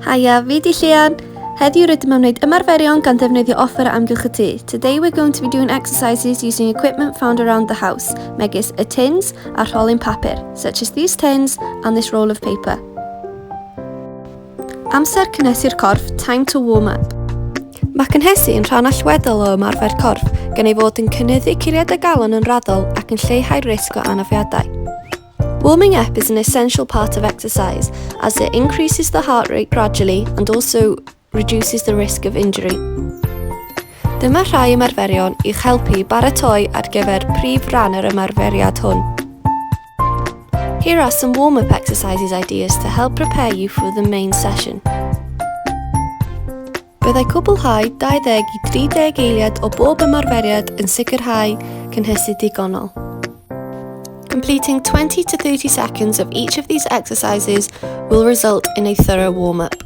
Haia, fi di Llian. Heddiw rydym am wneud ymarferion gan ddefnyddio offer o amgylch y tŷ. Today we're going to be doing exercises using equipment found around the house, megis y tins a'r rholyn papur, such as these tins and this roll of paper. Amser cynhesu'r corff, time to warm up. Mae cynhesu yn rhan allweddol o ymarfer corff, gan ei fod yn cynyddu curiad y galon yn raddol ac yn lleihau'r risg o anafiadau. Warming up is an essential part of exercise as it increases the heart rate gradually and also reduces the risk of injury. Dyma rhai ymarferion i'ch helpu i baratoi ar gyfer prif ran yr ymarferiad hwn. Here are some warm-up exercises ideas to help prepare you for the main session. Byddai cwblhau 20 i 30 eiliad o bob ymarferiad yn sicrhau cynhesu digonol. Completing 20 to 30 seconds of each of these exercises will result in a thorough warm-up.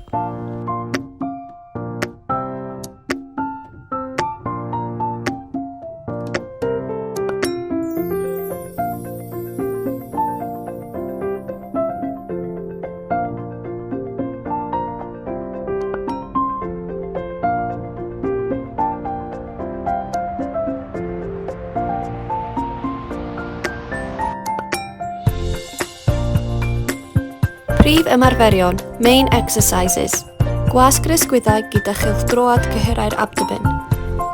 Prif ymarferion, main exercises. Gwasg yr ysgwyddau gyda chylchdroad cyhyrau'r abdomen.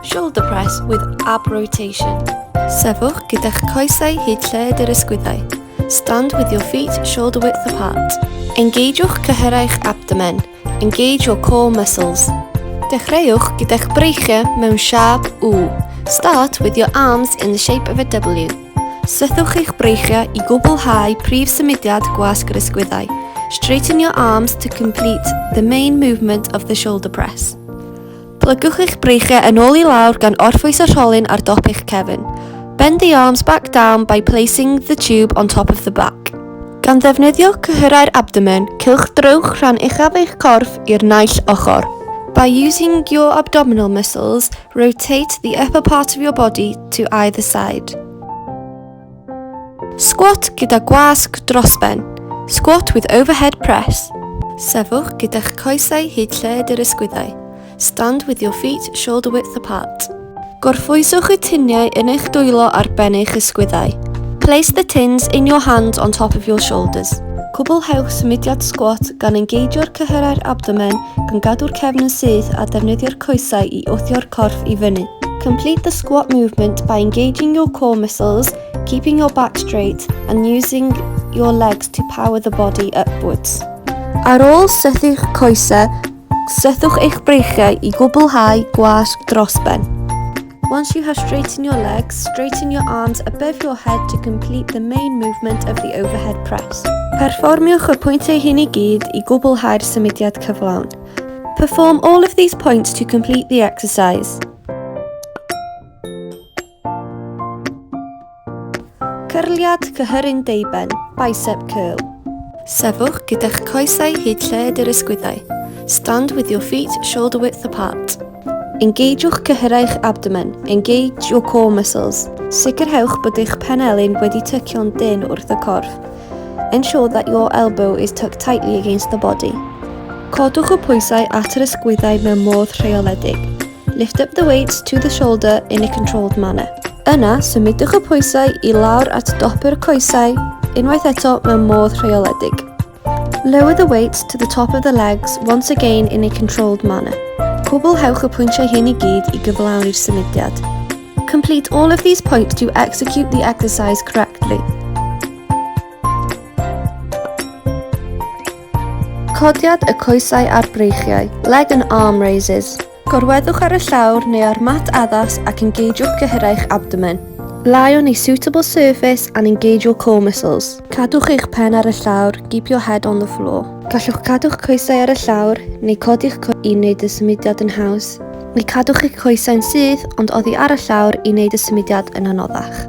Shoulder press with ab rotation. Sefwch gyda'ch coesau hyd lled yr ysgwyddau. Stand with your feet shoulder width apart. Engagewch cyhyrau'ch abdomen. Engage your core muscles. Dechreuwch gyda'ch breichiau mewn siâp U. Start with your arms in the shape of a W. Sythwch eich breichiau i gwblhau prif symudiad gwasg yr ysgwyddau. Straighten your arms to complete the main movement of the shoulder press. Plygwch eich breichiau yn ôl i lawr gan orffwys y rholyn ar dop eich cefn. Bend the arms back down by placing the tube on top of the back. Gan ddefnyddio cyhyrau'r abdomen, cylchdrowch rhan uchaf eich corff i'r naill ochr. By using your abdominal muscles, rotate the upper part of your body to either side. Squat gyda gwasg drosben. Squat with overhead press. Sefwch gyda'ch coesau hyd lled yr ysgwyddau. Stand with your feet shoulder width apart. Gorffwyswch y tiniau yn eich dwylo ar ben eich ysgwyddau. Place the tins in your hands on top of your shoulders. Cwblhewch symudiad squat gan engeidio'r cyhyrau'r abdomen gan gadw'r cefn yn syth a defnyddio'r coesau i wthio'r corff i fyny. Complete the squat movement by engaging your core muscles, keeping your back straight and using your legs to power the body upwards. Ar ôl sythu'ch coesau, sythwch eich breichiau i gwblhau gwasg dros ben. Once you have straightened your legs, straighten your arms above your head to complete the main movement of the overhead press. Perfformiwch y pwyntiau hyn i gyd i gwblhau'r symudiad cyflawn. Perform all of these points to complete the exercise. Cyrliad cyhyryn deuben, bicep curl. Sefwch gyda'ch coesau hyd lled yr ysgwyddau. Stand with your feet shoulder width apart. Engagewch cyhyrau'ch abdomen, engage your core muscles. Sicrhewch bod eich penelin wedi tycio'n dynn wrth y corff. Ensure that your elbow is tucked tightly against the body. Codwch y pwysau at yr ysgwyddau mewn modd rheoledig. Lift up the weights to the shoulder in a controlled manner. Yna, symudwch y pwysau i lawr at dop yr coesau, unwaith eto mewn modd rheoledig. Lower the weights to the top of the legs once again in a controlled manner. Cwblhewch y pwyntiau hyn i gyd i gyflawni'r symudiad. Complete all of these points to execute the exercise correctly. Codiad y coesau a'r breichiau, leg and arm raises. Gorweddwch ar y llawr neu ar mat addas ac engagewch cyhyrau'ch abdomen. Lie on a suitable surface and engage your core muscles. Cadwch eich pen ar y llawr, keep your head on the floor. Gallwch gadw'ch coesau ar y llawr neu codi'ch coesau i wneud y symudiad yn haws, neu cadwch eich coesau'n syth ond oddi ar y llawr i wneud y symudiad yn anoddach.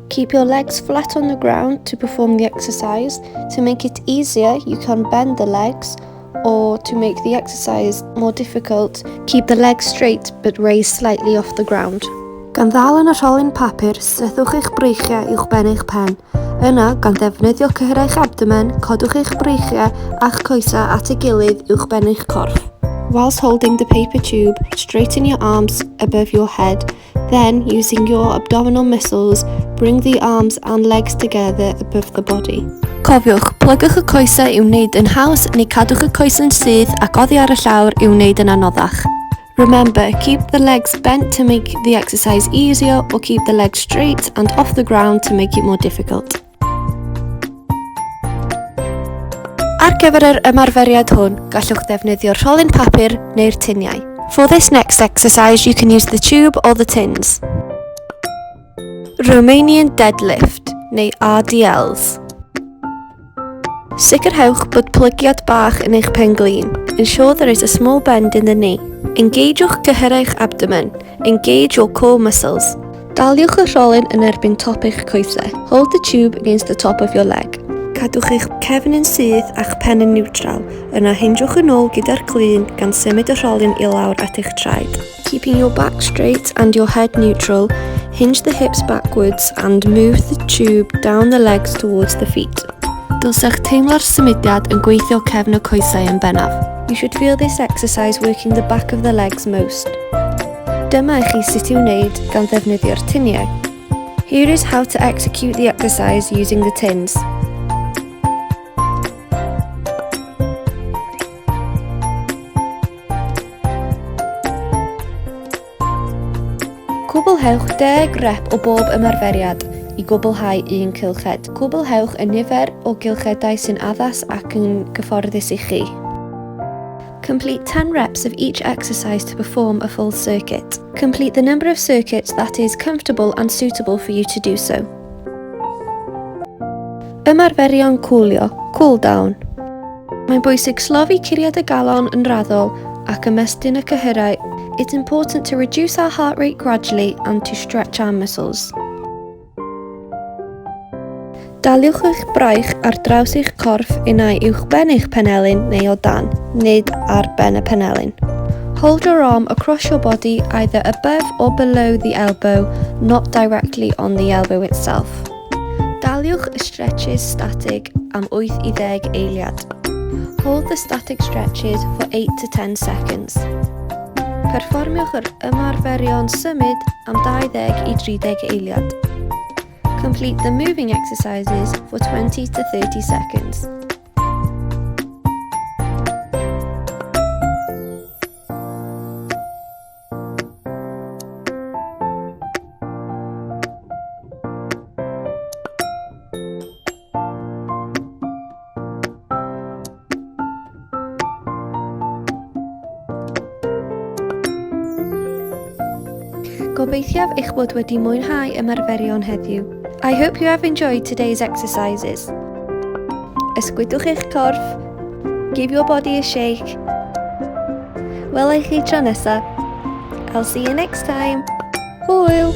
Keep your legs flat on the ground to perform the exercise. To make it easier, you can bend the legs, or to make the exercise more difficult, keep the legs straight but raised slightly off the ground. Gan ddal yn y rholyn papur, sythwch eich breichiau uwchben eich pen. Yna, gan ddefnyddio cyhyrau'ch abdomen, codwch eich breichiau a'ch coesau at ei gilydd uwchben eich corff. Whilst holding the paper tube, straighten your arms above your head, then, using your abdominal muscles, bring the arms and legs together above the body. Cofiwch, plygwch y coesau i'w wneud yn haws neu cadwch y coesau'n syth ac oddi ar y llawr i'w wneud yn anoddach. Remember, keep the legs bent to make the exercise easier or keep the legs straight and off the ground to make it more difficult. Ar gyfer yr ymarferiad hwn, gallwch ddefnyddio'r rholyn papur neu'r tuniau. For this next exercise, you can use the tube or the tins. Romanian deadlift, neu RDLs. Sicrhewch bod plygiad bach yn eich pen-glin. Ensure there is a small bend in the knee. Engagewch gyhyrau'ch abdomen. Engage your core muscles. Daliwch y rholyn yn erbyn top eich coesau. Hold the tube against the top of your leg. Cadwch eich cefn yn syth a'ch pen yn niwtral. Yna hinjwch yn ôl gyda'r clun gan symud y rholyn i lawr at eich traed. Keeping your back straight and your head neutral, hinge the hips backwards and move the tube down the legs towards the feet. Dylsech teimlo'r symudiad yn gweithio cefn y coesau yn bennaf. You should feel this exercise working the back of the legs most. Dyma i chi sut i'w wneud gan ddefnyddio'r tuniau. Here is how to execute the exercise using the tins. Cwblhewch deg rep o bob ymarferiad i gwblhau un cylched. Cwblhewch y nifer o gylchedau sy'n addas ac yn gyfforddus i chi. Complete 10 reps of each exercise to perform a full circuit. Complete the number of circuits that is comfortable and suitable for you to do so. Ymarferion cwlio, cool down. Mae'n bwysig slofi curiad y galon yn raddol ac ymestyn y cyhyrau. It's important to reduce our heart rate gradually and to stretch our muscles. Daliwch eich braich ar draws eich corff unai uwchben eich penelin neu o dan, nid ar ben y penelin. Hold your arm across your body either above or below the elbow, not directly on the elbow itself. Daliwch y stretches statig am 8 i 10 eiliad. Hold the static stretches for 8 to 10 seconds. Perfformiwch yr ymarferion symud am 20 i 30 eiliad. Complete the moving exercises for 20 to 30 seconds. Gobeithiaf eich bod wedi mwynhau ymarferion heddiw. I hope you have enjoyed today's exercises. Ysgwydwch eich corff, give your body a shake. Wela i chi tro nesa. I'll see you next time. Hwyl!